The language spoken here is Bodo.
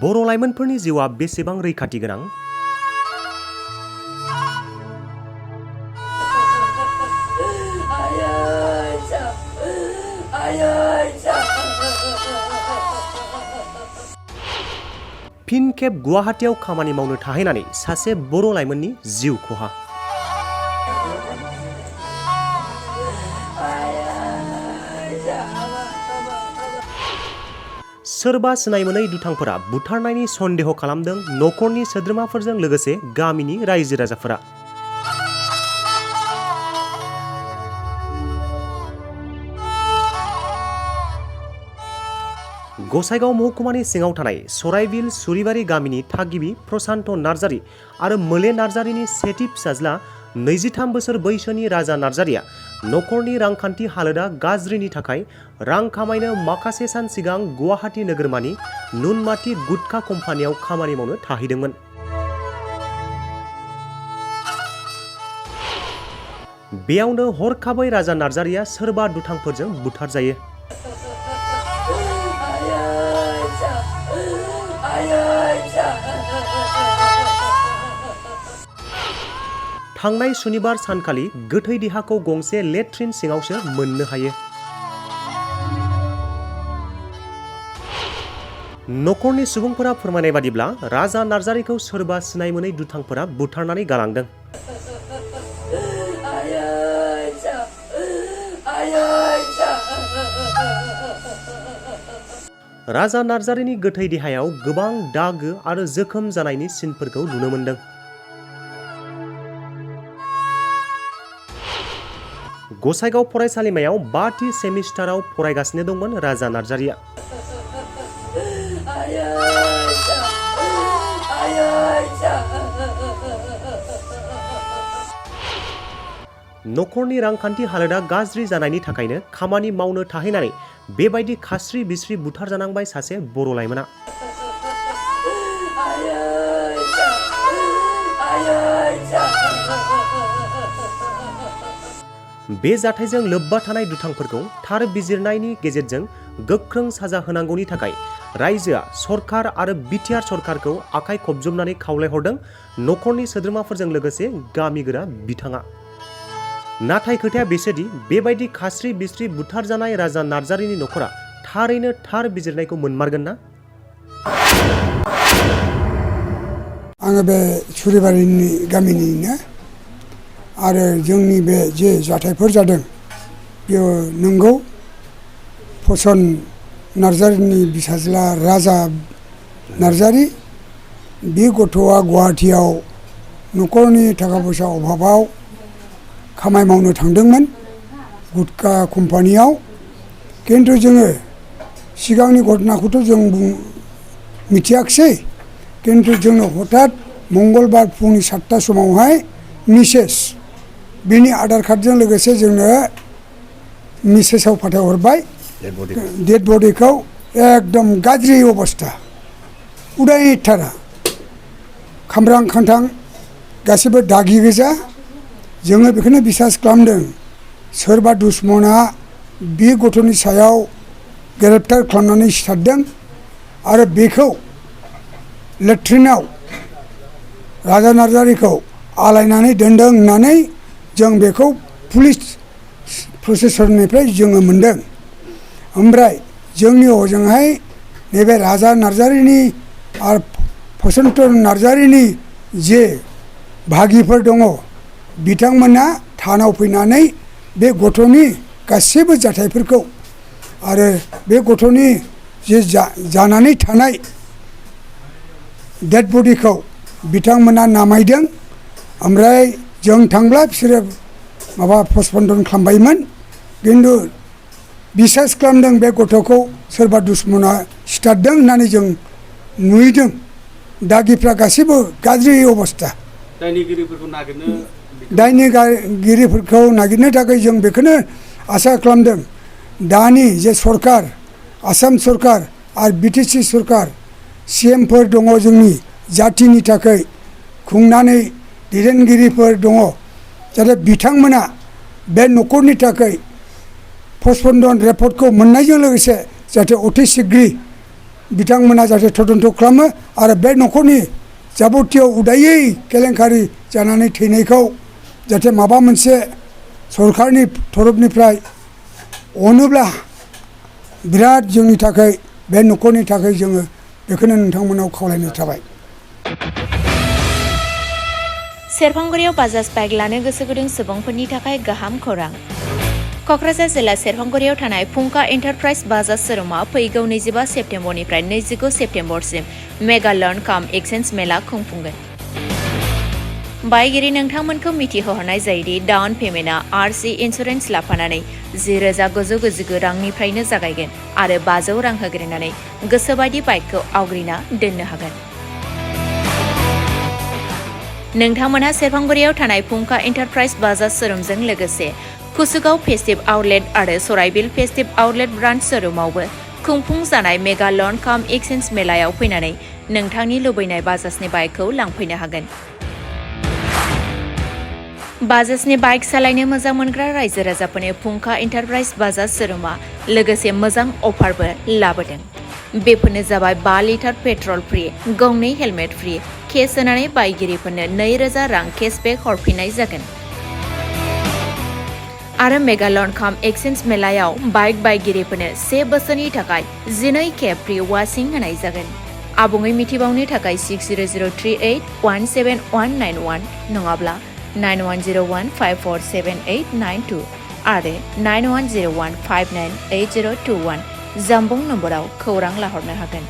बर' लाइमोनफोरनि जिउआ बेसेबां रैखाथि गोनां? फिन खेब गुवाहाटीआव खामानि मावनो थाहैनानै सासे बर' लाइमोननि जिउ खहा। सोरबा सिनाय मोनै दुथांफोरा बुथारनायनि सन्देह खालामदों नखरनि सोद्रोमाफोरजों लोगोसे गामिनि रायजो राजाफोरा। गसाइगाव महकुमानि सिङाव थानाय सराइबिल सुरिबारि गामिनि थागिबि प्रशान्त नार्जारी आरो मोले नार्जारीनि सेथि फिसाज्ला 23 बोसोर बैसोनि राजा नार्जारीया नखरनि रांखान्थि हालोदा गाज्रिनि थाखाय रां खामायनो माखासे सान सिगां गुवाहाटी नोगोरमानि नुनमाटी गुटखा कम्पानियाव खामानि मावनो थाहैदोंमोन। बेयावनो हरखाबै राजा नार्जारीया सोरबा दुथांफोरजों बुथारजायो। थांनाय सुनिबार सानखालि गोथै देहाखौ गंसे लेट्रिन सिङावसो मोननो हायो। नखरनि सुबुंफोरा फोरमायनाय बादिब्ला राजा नार्जारीखौ सोरबा सिनाय मोनै दुथांफोरा बुथारनानै गालांदों। राजा नार्जारीनि गोथै देहायाव गोबां दागो आरो जोखोम जानायनि सिनफोरखौ नुनो मोन्दों। गसाइगाव फरायसालिमायाव 5थि सेमिस्टाराव फरायगासिनो दंमोन राजा नार्जारीया। नखरनि रांखान्थि हालोदा गाज्रि जानायनि थाखायनो खामानि मावनो थाहैनानै बेबायदि खास्रि बिस्रि बुथारजानांबाय सासे बर' लाइमोना। बे जाथायजों लोब्बा थानाय दुथांफोरखौ थार बिजिरनायनि गेजेरजों गोख्रों साजा होनांगौनि थाखाय रायजोआ सरकार आरो बिटिआर सरकारखौ आखाइ खबजबनानै खावलायहरदों नखरनि सोद्रोमाफोरजों लोगोसे गामिगोरा बिथाङा। नाथाय खोथाया बेसोदि बेबायदि खास्रि बिस्रि बुथारजानाय राजा नार्जारीनि नखरा थारैनो थार बिजिरनायखौ मोनमारगोन ना? आङो बे सुरिबारिनि गामिनिनो आरो जोंनि बे जे जाथायफोर जादों बेयो नंगौ। प्रशान्त नार्जारीनि फिसाज्ला राजा नार्जारी बे गथ'आ गुवाहाटीयाव नखरनि थाखा फैसा अभाबाव खामानि मावनो थांदोंमोन गुटखा कम्पानियाव। खिन्थु जोङो सिगांनि घटनाखौथ' जों मिथियाखिसै। खिन्थु जोंनो हठात मंगलबार फुंनि 7टा समावहाय मिसेस बिनि आधार कार्डजों लोगोसे जोंनो मिसेसाव फाथायहरबाय डेड बडिखौ। एकदम गाज्रि अबस्था, उदायथारा, खामब्रां खान्थां, गासिबो दागि गोजा। जोङो बेखौनो बिसास खालामदों सोरबा दुश्मना बे गथ'नि सायाव ग्रेप्टार खालामनानै सिथारदों आरो बेखौ लेट्रिनाव राजा नार्जारीखौ आलायनानै दोनदों होननानै जों बेखौ पुलिस प्रसेसननिफ्राय जोङो मोनदों। ओमफ्राय जोंनि हजोंहाय नैबे राजा नार्जारीनि आरो प्रशान्त नार्जारीनि जे भागिफोर दङ बिथांमोना थानाव फैनानै बे गथ'नि गासैबो जाथायफोरखौ आरो बे गथ'नि जे जानानै थानाय डेड बडिखौ बिथांमोना नामायदों। ओमफ्राय जों थांब्ला बिसोरो माबा पस्टमर्टम खालामबायमोन। खिन्थु बिसास खालामदों बे गथ'खौ सोरबा दुश्मना सिथारदों होननानै जों नुहैदों। दागिफ्रा गासैबो गाज्रि अबस्था। दायनिगिरिफोरखौ नागिरनो थाखाय जों बेखौनो आसा खालामदों दानि जे सरकार, आसाम सरकार आरो बिटिसि सरकार, CMफोर दङ जोंनि जाथिनि थाखाय खुंनानै दैदेनगिरिफोर दङ, जाहाथे बिथांमोना बे न'खरनि थाखाय पस्टमर्टम रिपर्टखौ मोननायजों लोगोसे जाहाथे अति शीघ्र बिथांमोना जाहाथे तदन्त खालामो आरो बे न'खरनि जाबतिय उदायै केलेंकारि जानानै थैनायखौ जाहाथे माबा मोनसे सरकारनि तरफनिफ्राय अनोब्ला बिराद जोंनि थाखाय बे न'खरनि थाखाय जोङो बेखौनो नोंथांमोनाव खावलायनाय थाबाय। सेरफांगुरियाव बाजाज बाइक लानो गोसो गुदुं सुबुंफोरनि थाखाय गाहाम खौरां। क'क्राझार जिल्ला सेरफांगुरियाव थानाय फुंखा एन्टारप्राइज बाजाज शोरुमा फैगौ 25 सेप्तेम्बरनिफ्राय 29 सेप्तेम्बरसिम मेगा लर्न काम एक्सचेन्ज मेला खुंफुंगोन। बायगिरि नोंथांमोनखौ मिथिहोहरनाय जायोदि डाउन पेमेन्टआ आरसि इन्सुरेन्स लाफानानै 10,999 रांनिफ्रायनो जागायगोन आरो 500 रां होग्रोनानै गोसोबायदि बाइकखौ आवग्रिना दोननो हागोन। नोंथांमोनहा सेरफांगुरियाव थानाय फुंखा एन्टारप्राइज बाजाज शोरुमजों लोगोसे कुसुगाव फेस्टिभ आउटलेट आरो सराइबिल फेस्टिभ आउटलेट ब्रान्च शोरुमावबो खुंफुंजानाय मेगा लर्न काम एक्सचेन्ज मेलायाव फैनानै नोंथांनि लुबैनाय बाजाजनि बाइकखौ लांफैनो हागोन। बाजाजनि बाइक सालायनो मोजां मोनग्रा रायजो राजाफोरनो फुंखा एन्टारप्राइज बाजाज शोरुमा लोगोसे मोजां अफारबो लाबोदों। बेफोरनो जाबाय 5 लिटार पेट्रल फ्रि, गंनै हेलमेट फ्रि, केस होनानै बायगिरिफोरनो 2,000 रां केसबेक हरफिननाय जागोन। आरो मेगा लर्न काम एक्सचेन्ज मेलायाव बाइक बायगिरिफोरनो 1 बोसोरनि थाखाय 12 खेब फ्रि वाशिं होनाय जागोन। आबुङै मिथिबावनो थाखाय 6003817191 नङाब्ला 9101547892 आरो 9101598021 जामबुं नम्बराव खौरां लाहरनो हागोन।